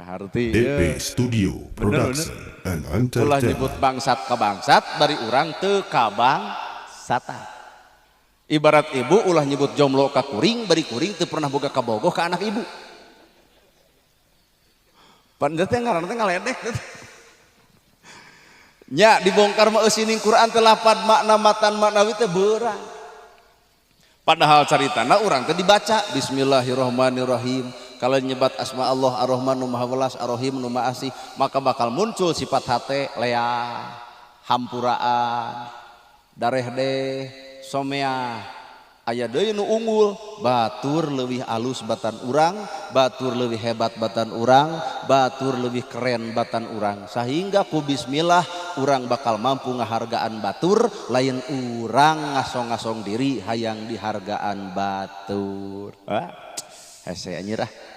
Kaharti DP Studio Bener, Production and ulah nyebut Entertainment. Bangsat ka bangsat bari urang teu kabangsatan. Ibarat ibu ulah nyebut jomblo ka kuring bari kuring teu pernah boga kabogoh ka anak ibu. Pan teh ngaranna teh ngaledek teh. Nya dibongkar mah eusining Quran teh lapad makna matan maknawi teh beurang. Padahal caritana urang teh dibaca Bismillahirrahmanirrahim. Kalau nyebat asma Allah Ar-Rahman nu Maha Welas, Ar-Rahim nu Maha Asih, maka bakal muncul sifat hate lea, hampuraan, dareh deh, somea. Aya deui nu unggul, batur leuwih alus batan urang, batur leuwih hebat batan urang, batur leuwih keren batan urang. Sehingga ku bismillah urang bakal mampu ngahargaan batur, lain urang ngasong-ngasong diri hayang dihargaan batur. Ah, hese anjir ah.